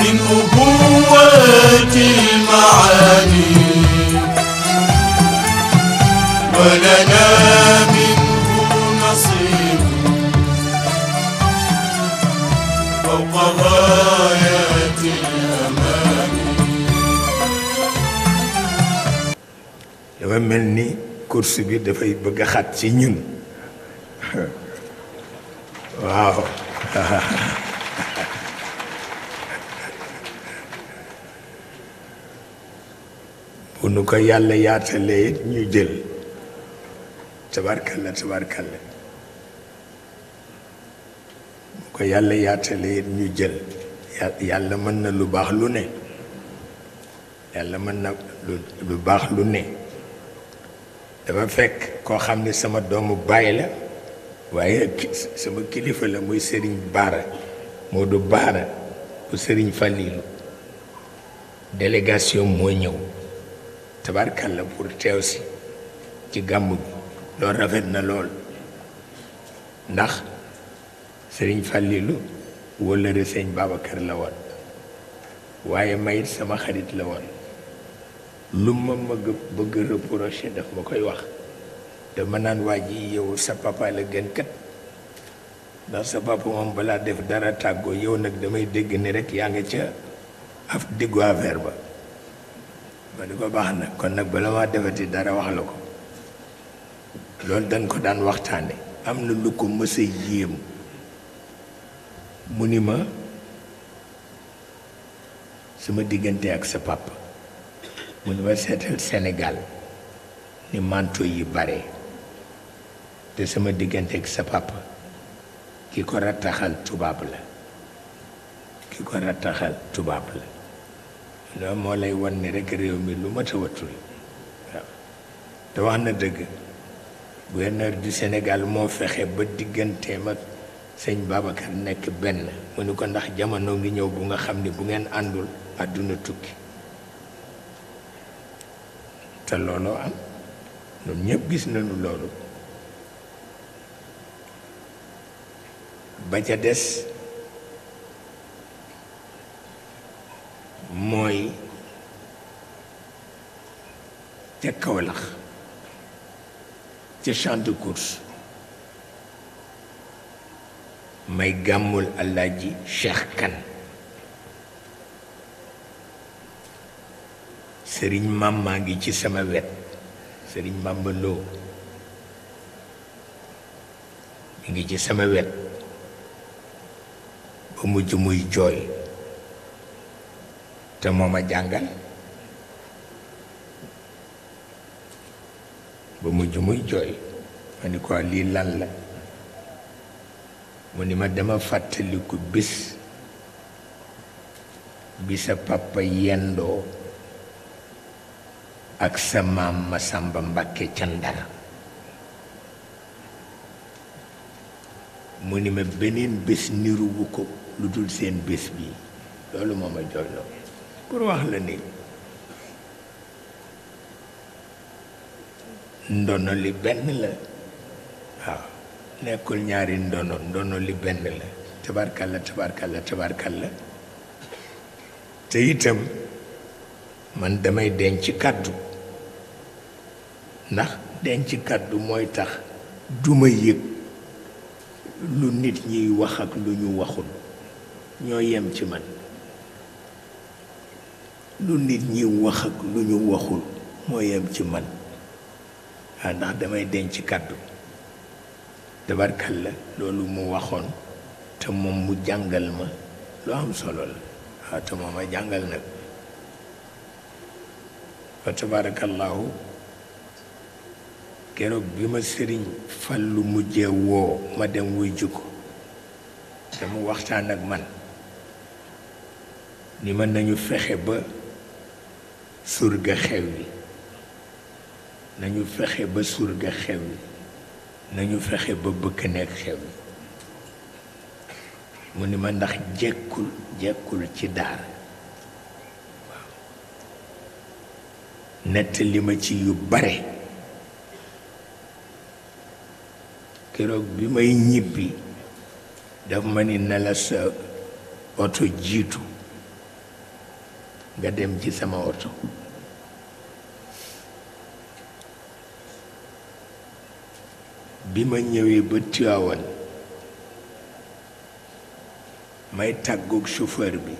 من أبوة المعاني ولنا منه نصيب فوق غايات الأمان. dafa mel ni course bi dafay bëgg a xat ci ñun waaw bu nu ko yàlla yaatalee it ñu jël tabarkalla tabarkalla bu ko yàlla yaatalee it ñu jël yàlla mën na lu baax lu ne yàlla mën na lu baax lu ne dafa fekk koo xam ne sama doomu baay la waaye sama kilifa la muy sëriñ Baara Moodu Baara bu sëriñ Falilu délégation moo ñëw tabarkalla pour teew si ci gàmmu gi loolu rafet na lool ndax sëriñ Falilu wëllëre sëñ Babacar la woon waaye mayit sama xarit la woon lu ma bëgg reproché daf ma koy wax dama naan waa ji yow sa papa la gën kat ndax sa papa moom balaa def dara tàggoo yow nag damay dégg ni rek yaa nga ca diggu affaire ba ma di ko baax na kon nag bala maa defati dara wax la ko loolu dañ ko daan waxtaane am na lu ko mës a yéem mu ni ma sama diggante ak sa papa mu ni ma seetal Sénégal ni manto yi bare te sama diggante ak sa papa ki ko rattaxal tubaab la ki ko rattaxal tubaab la loolu moo lay wan ni rekk réew mi lu mat a wattul waaw te wax na dëgg gouverneur du Sénégal moo fexe ba digganteem ak sëñ Babacar nekk benn mu ni ko ndax jamono ngi ñëw bu nga xam ni bu ngeen àndul àdduna tukki te looloo am ñun ñëpp gis nañu loolu ba ca des mooy ca Kawlax ca champ de course may gàmmul Alaaji Cheikh Kan sëriñ mam maa ngi ci sama wet sëriñ Mamba Lo mi ngi ci sama wet ba mujj muy jooy te moo ma jàngal ba mujj muy jooy ma ni ko lii lan la mu ni ma dama fàttaliku bis bi sa papa yendoo ak sa maam Masamba Mbàkke ca Ndar mu ni ma beneen bés niruwu ko lu dul seen bés bii loolu moo ma jooyloo pour wax la ni ndono li benn la waaw nekkul ñaari ndono li benn la tabarkalla tabarkalla tabarkalla te itam man damay denc kàddu ndax denc kàddu mooy tax duma yëg lu nit ñiy wax ak lu ñu waxul ñoo yem ci man lu nit ñi wax ak lu ñu waxul moo yem ci man waaw ndax damay denc kàddu tabarkalla loolu mu waxoon te moom mu jàngal ma lu am solo la waaw te moom a jàngal nag fa tabarakallahu keroog bi ma sëriñ Fallu mujjee woo ma dem wuy jukko dama waxtaan ak man ni mën nañu fexe ba surga xew wi nañu fexe ba surga xew wi nañu fexe ba bëkk nekk xew wi mu ni ma ndax jekkul ci daara waaw nettali ma ci yu bare keroog bi may ñibbi daf ma ni na la sa oto jiitu nga dem ci sama oto bi ma ñëwee ba Tiwaawan may tàggoog chauffeur bi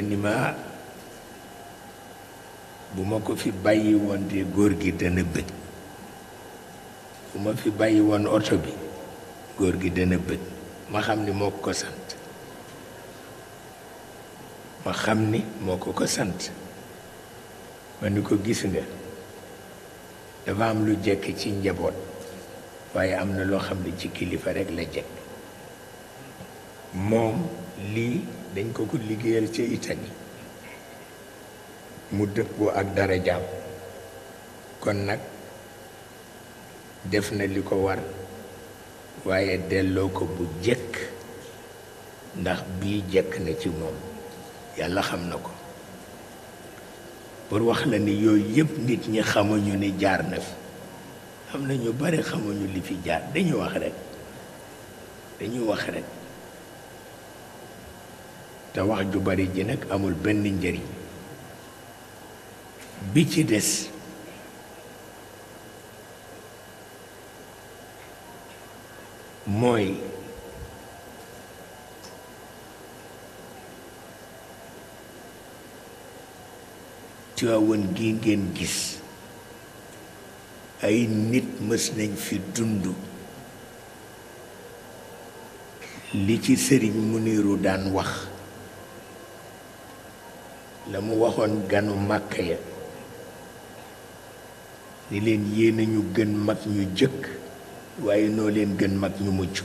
ni ma bu ma ko fi bàyyi woon de góor gi dana bëgg bu ma fi bàyyi woon oto bi góor gi dana bëgg ma xam ni moo ko sant ma ni ko gis nga dafa am lu jekk ci njaboot waaye am na loo xam ne ci kilifa rekk la jekk moom lii dañ ko liggéeyal ca Italie mu dëppoo ak darajaam kon nag def na li ko war waaye delloo ko bu jekk ndax bii jekk na ci moom yàlla xam na ko pour wax la ni yooyu yëpp nit ñi xamuñu ni jaar na fi am na ñu bari xamuñu li fi jaar dañu wax rekk te wax ju bari ji nag amul benn njëriñ bi ci des mooy Tiwaawan gi ngeen gis ay nit mës nañ fi dund li ci sëriñ Muniru daan wax la mu waxoon ganu màkk ya ni leen yéena ñu gën mag ñu jëkk waaye noo leen gën mag ñu mucc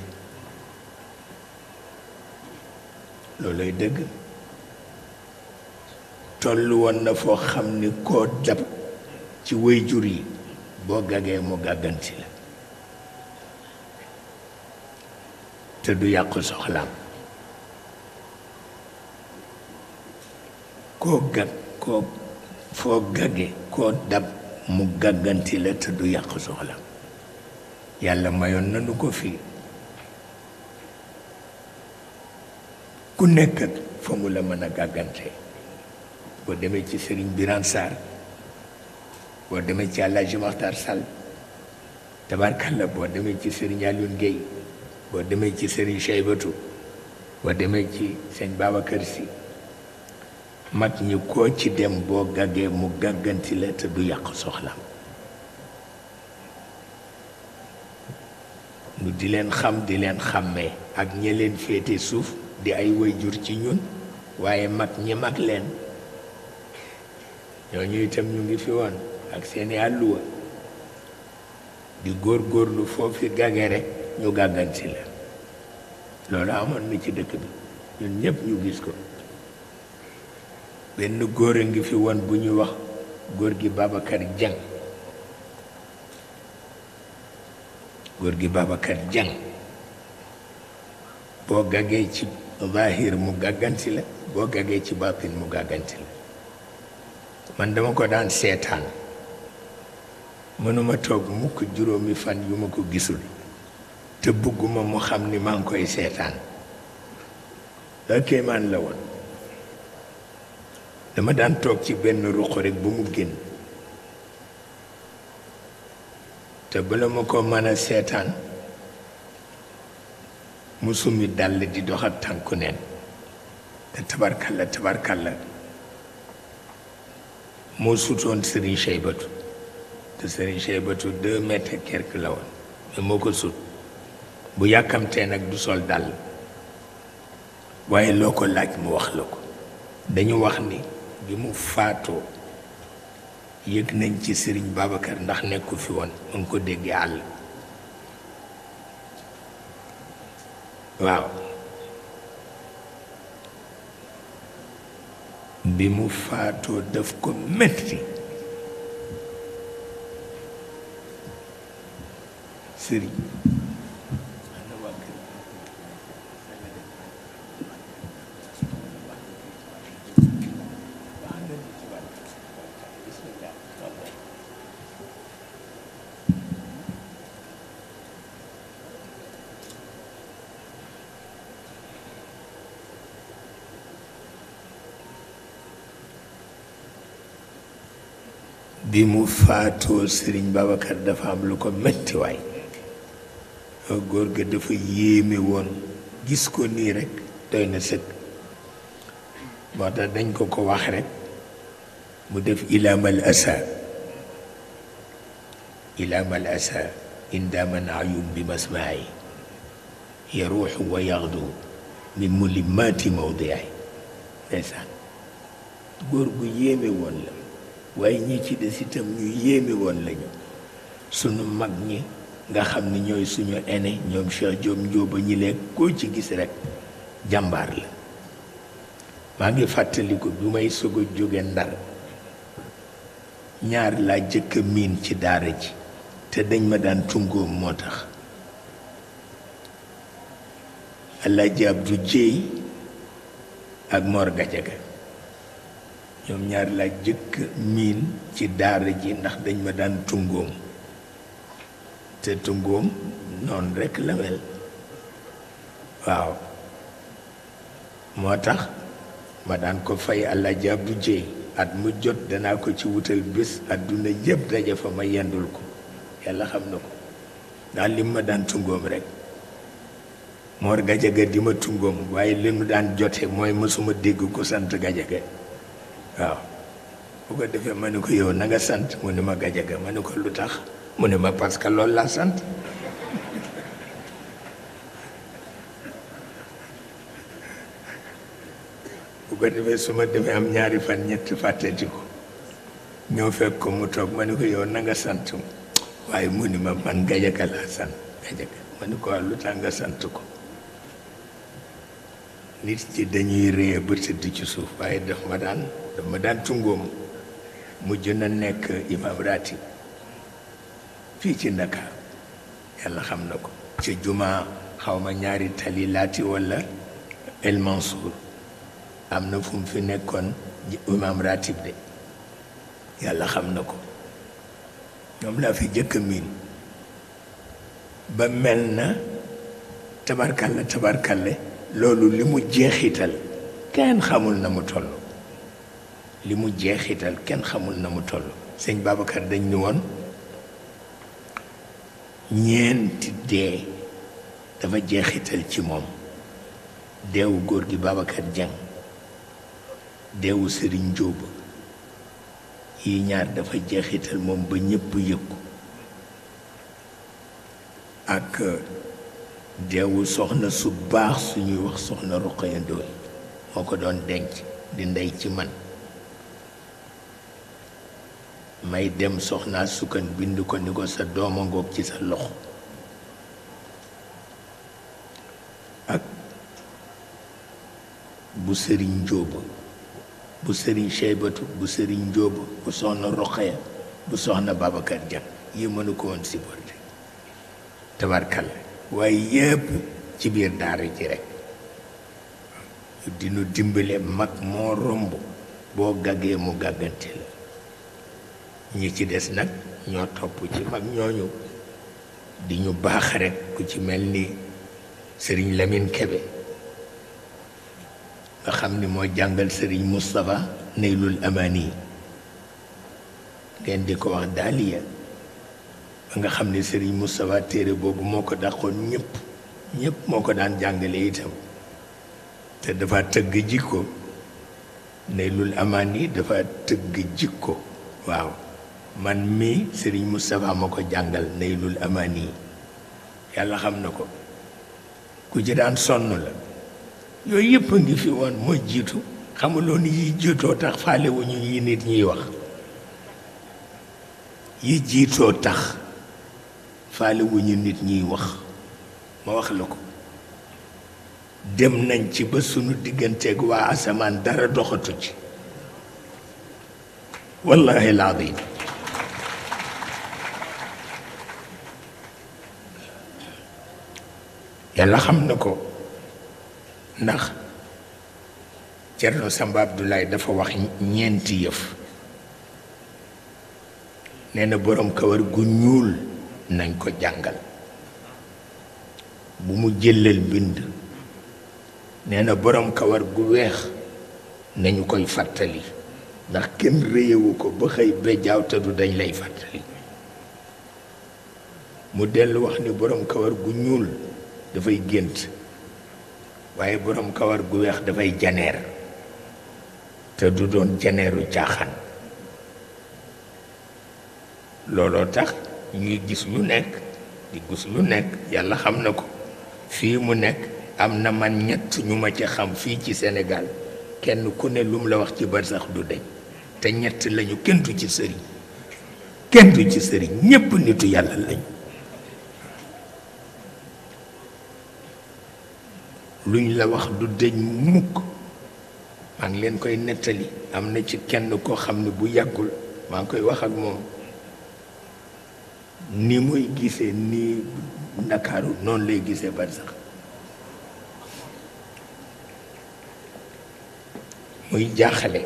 looloy dëgg tollu woon na foo xam ni koo dab ci waajur yi boo gagee mu gàgganti la te du yàqu soxlaam koo foo gage koo dab mu gàgganti la te du yàqu soxlaam yàlla mayoon nañu ko fii ku nekk ak fa mu la mën a gàggante boo demee ci Sëriñ Birane Sarr boo demee ci Alaaji Maxtar Sall tabarkalla boo demee ci Sëriñ Alioune Guèye boo demee ci Sëriñ Cheybatu boo demee ci Sëñ Babacar Si mag ñi koo ci dem boo gàggee mu gàgganti la te du yàq soxlaam nu di leen xam di leen xàmmee ak ñi leen féete suuf di ay waajur ci ñun waaye mag ñi mag leen ñooñu itam ñu ngi fi woon ak seeni àlluwa di góorgóorlu foofu gàgge rek ñu gàgganti la loolu amoon na ci dëkk bi ñun ñépp ñu gis ko benn góor a ngi fi woon bu ñuy wax góor gi Babacar Dieng boo gaggee ci zahir mu gàgganti la boo gaggee ci baatin mu gàgganti la man dama ko daan seetaan mënuma toog mukk juróomi fan yu ma ko gisul te bëgguma mu xam ni maa ngi koy seetaan la kéemaan la woon dama daan toog ci benn ruq rek ba mu génn te bala ma ko mën a seetaan mu summi dàll di dox ak tànku neen te tabarkalla moo sutoon Serigne Cheybatu te Serigne Cheybatu 2 mètres quelque la woon mais moo ko sut bu yàkkamtee nag du sol dàll waaye loo ko laaj mu wax la ko dañu wax ni bi mu faatoo yëg nañ ci Serigne Babacar ndax nekku fi woon mu ngi ko déggee àll waaw bi mu faatoo daf ko metti Serigne bi mu faatoo Sëriñ Babacar dafa am lu ko metti waay góor ga dafa yéeme woon gis ko nii rek doy na sëkk moo tax dañ ko wax rek mu def ilaamal asa indaman ayum bi masmaay yaruuxu wa yaxdu min mulimmaati mawdiay ndeysaan góor gu yéeme woon la waaye ñi ci des itam ñu yéeme woon lañu sunu mag ñi nga xam ni ñooy suñu aîné ñoom Cheikh Diop Njóoba ñi leen koo ci gis rek jàmbaar la maa ngi fàttaliku bi may soog a jóge Ndar ñaar laa jëkk a miin ci daara ji te dañ ma daan tungoom moo tax Alaaji Abdu Jéey ak Mor Gajaga ñoom ñaar laa jëkk miin ci daara ji ndax dañ ma daan tungoom te tungoom noonu rekk la mel waaw moo tax ma daan ko fay Alaaji Abdu Jéey at mu jot danaa ko ci wutal bés adduna yëpp daje fa ma yendul ko yàlla xam na ko ndax lim ma daan tungoom rekk Mor Gajaga di ma tungoom waaye li mu daan jote mooy mësuma dégg ko sant Gajaga waaw bu ko defee ma ne ko yow na nga sant mu ne ma Gajaga ma ne ko lu tax mu ne ma parce que loolu laa sant bu ko defee su ma demee am ñaari fan ñett fàttati ko ñëw fekk ko mu toog ma ne ko yow na nga sant waaye mu ni ma man Gajaga laa sant Gajaga ma ne ko lu tax nga sant ko nit ci dañuy réye ba tëdd ci suuf waaye daf ma daan tungoom mujj na nekk imam ratib fii ci Ndakaar yàlla xam na ko ca jumaa xaw ma ñaari tali laati walla El Mansour am na fu mu fi nekkoon imam ratib de yàlla xam na ko ñoom laa fi jëkk miin ba mel na tabarkalle loolu li mu jeexital kenn xamul na mu toll li mu jeexital kenn xamul na mu toll sëñ Babacar dañ ni woon ñeenti dee dafa jeexital ci moom deewu góor gi Babacar Dieng deewu Sëriñ Jóob yi ñaar dafa jeexital moom ba ñépp yëg ko ak deewu soxna su baax suñuy wax soxna Roqaya Ndooy moo ko doon denc di ndey ci man may dem soxnaa sukkan bind ko ni ko sa dooma ngoog ci sa loxo ak bu Sëriñ Jóoba bu Sëriñ Cheybatu bu Sëriñ Jóoba bu soxna Roqaya bu soxna Babacar Dieng yi mënu ko woon supporté tabarkalla waaye yépp ci biir daara ji rekk dinu dimbale mag moo romb boo gaggee mu gàggante la ñi ci des nag ñoo topp ci mag ñooñu di ñu baax rekk ku ci mel ni Sëriñ Lamine Kebe nga xam ni moo jàngal Sëriñ Moustapha Neylul Amani ngeen di ko wax daaliya ba nga xam ne Sëriñ Moustapha téere boobu moo ko dàqoon ñépp moo ko daan jàngale itam te dafa tëgg jikko Neylul Amani dafa tëgg jikko waaw man mii Sëriñ Moustapha ma ko jàngal Neylul Amani yàlla xam na ko ku ci daan sonn la yooyu yëpp a ngi fi woon moo jiitu xamuloon yi jiitoo tax faale wuñu yi nit ñiy wax yi jiitoo tax faale wuñu nit ñiy wax ma wax la ko dem nañ ci ba sunu digganteeg waa asamaan dara doxatu ci wallahi alazim yàlla xam na ko ndax Cerno Samba Abdoulaye dafa wax ñeenti yëf nee na boroom kawar gu ñuul nañ ko jàngal bu mu jëlal bind nee na boroom kawar gu weex nañu koy fàttali ndax kenn réyewu ko ba xëy bejjaaw te du dañ lay fàttali mu dellu wax ni borom kawar gu ñuul dafay gént waaye borom kawar gu weex dafay janeer te du doon janeeru caaxaan looloo tax ñuy gis lu nekk di gis lu nekk yàlla xam na ko fii mu nekk am na man ñett ñu ma ci xam fii ci Sénégal kenn ku ne lu mu la wax ci bar sax du deñ te ñett lañu kenn du ci sëriñ kenn du ci sëriñ ñépp nitu yàlla lañu luñ la wax du deñ mukk maa ngi leen koy nettali am na ci kenn koo xam ne bu yàggul maa ngi koy wax ak moom ni muy gisee ni Ndakaaru noonu lay gisee bar sax muy jaaxale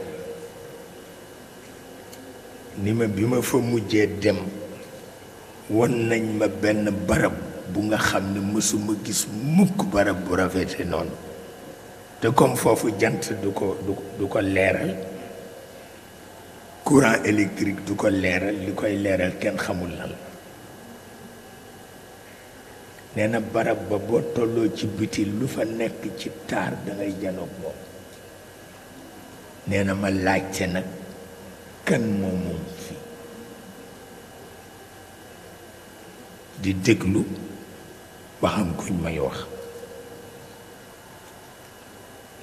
ni ma bi ma fa mujjee dem won nañ ma benn barab bu nga xam ne mësuma gis mukk barab bu rafete noonu te comme foofu jant du ko leeral courant électrique du ko leeral li koy leeral kenn xamul lan nee na barab ba boo tolloo ci biti lu fa nekk ci taar dangay janoog moom nee na ma laajte nag kan moom fii di déglu waxam kuñ may wax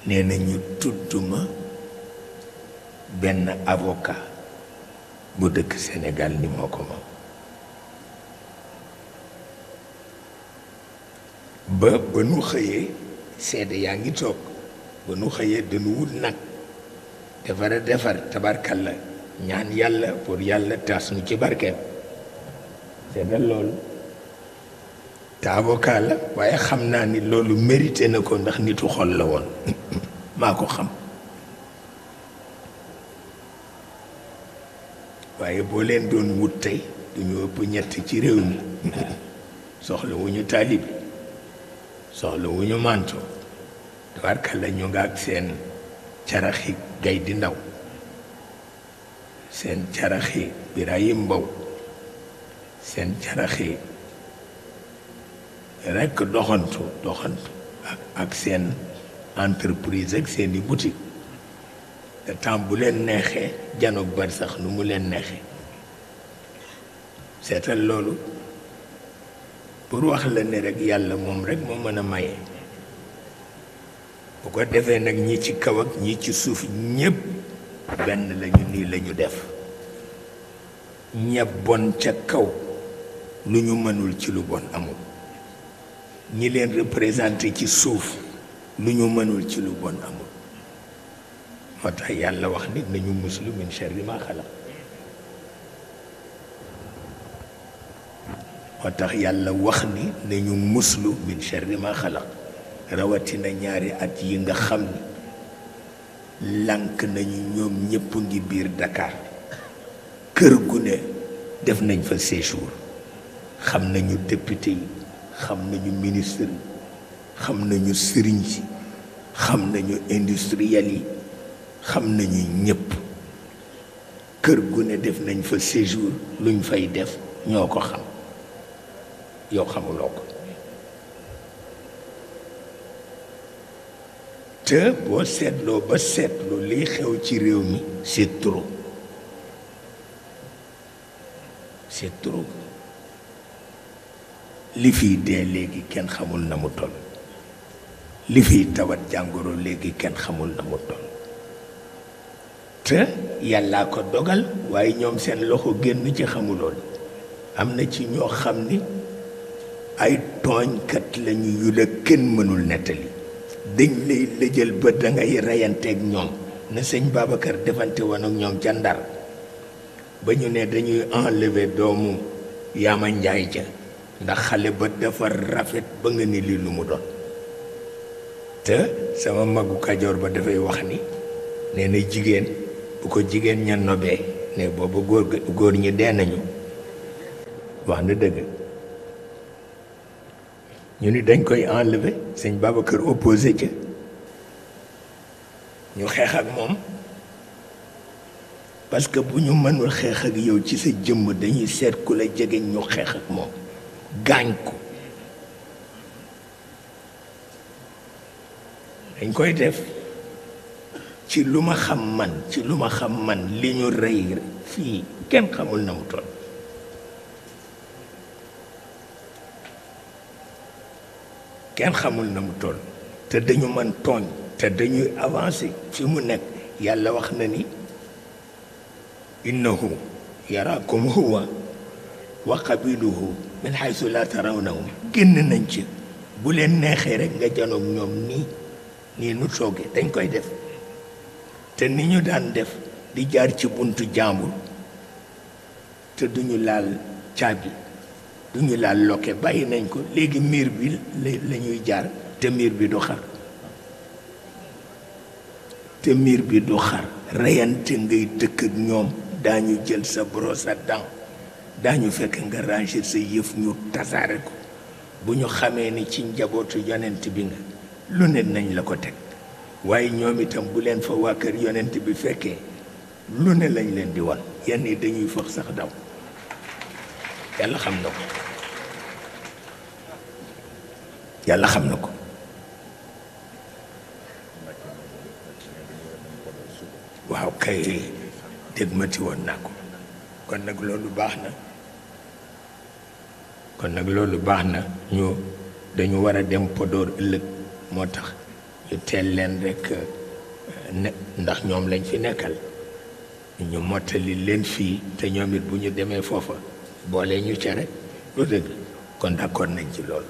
nee na ñu tudd ma benn avocat bu dëkk Sénégal ni moo ko moom ba nu xëyee seede yaa ngi toog ba nu xëyee dañu wut nag defar tabarkalla ñaan yàlla pour yàlla taas nu ci barkeem seedal loolu te avocat la waaye xam naa ni loolu mérité na ko ndax nitu xol la woon maa ko xam waaye boo leen doon wut tey duñu ëpp ñett ci réew mi soxla wu ñu taalibi soxla wu ñu manto tabarkalla ñu nga ak seen caraxi gay di ndaw seen caraxi Birahim Mbow seen caraxi rekk doxantu ak seen entreprise ak seen i boutique te temps bu leen neexee janoog bar sax nu mu leen neexee seetal loolu pour wax la ne rek yàlla moom rek moo mën a maye bu ko defee nag ñi ci kaw ak ñi ci suuf ñépp benn lañu nii lañu def ña bon ca kaw lu ñu mënul ci lu bon amul ñi leen représenté ci suuf lu ñu mënul ci lu bon amul moo tax yàlla wax nit nañu muslu min sharri ma xalaq moo tax yàlla wax ni nañu muslu min sharri ma xalaq rawatina ñaari at yi nga xam ni lànk nañu ñoom ñépp ngi biir Dakar kër gu ne def nañ fa séjour xam nañu député yi xam nañu ministre yi xam nañu sëriñ si xam nañu industriel yi xam nañu ñépp kër gu ne def nañ fa séjour luñ fay def ñoo ko xam yow xamuloo ko te boo seetloo ba seetlu liy xew ci réew mi c'est trop li fiy dee léegi kenn xamul na mu toll li fiy tawat jàngoro léegi kenn xamul na mu toll te yàllaa ko dogal waaye ñoom seen loxo génn ci xamuloon am na ci ñoo xam ni ay tooñkat lañu yu la kenn mënul nettali dañ lay lëjal ba dangay reyanteeg ñoom na sëñ Babacar defante woon ak ñoom ca Ndar ba ñu ne dañuy enlever doomu Yaama Njaay ja ndax xale ba dafa rafet ba nga ni lii lu mu doon te sama magu Kajoor ba dafay wax ni nee na jigéen bu ko jigéen ña nobee ne booba góor ñi dee nañu wax na dëgg ñu ni dañ koy enlever sëñ Babacar opposé ca ñu xeex ak moom parce que bu ñu mënul xeex ak yow ci sa jëmm dañuy seet ku la jege ñu xeex ak moom gaañ ko dañ koy def ci lu ma xam man li ñu rey fii kenn xamul na mu toll kenn xamul na mu toll te dañu mën tooñ te dañuy avancer fi mu nekk yàlla wax na ni innahu yaraakum huwa wa qabiluhu min haythu la tarawnahum génn nañ ci bu leen neexee rek nga janoog ñoom nii nu toogee dañ koy def te ni ñu daan def di jaar ci buntu jàmbur te duñu laal caabi duñu laal loke bàyyi nañ ko léegi miir bi la ñuy jaar te miir bi du xar te miir bi du xar reyante ngay dëkk ak ñoom daañu jël sa brosse à dents daañu fekk nga ranger sa yëf ñu tasaare ko bu ñu xamee ni ci njabootu yonent bi nga lu ne nañ la ko teg waaye ñoom itam bu leen fa waa kër yonent bi fekkee lu ne lañ leen di wan yenn yi dañuy fëx sax daw yàlla xam na ko yàlla xam na ko waaw kay dégg ma ti woon naa ko kon nag loolu baax na ñu dañu war a dem Podor ëllëg moo tax ñu teel leen rek ne ndax ñoom lañ fi nekkal ñu mottali leen fii te ñoom it bu ñu demee foofa boole ñu ca rek lu dëgg kon d'accord nañ ci loolu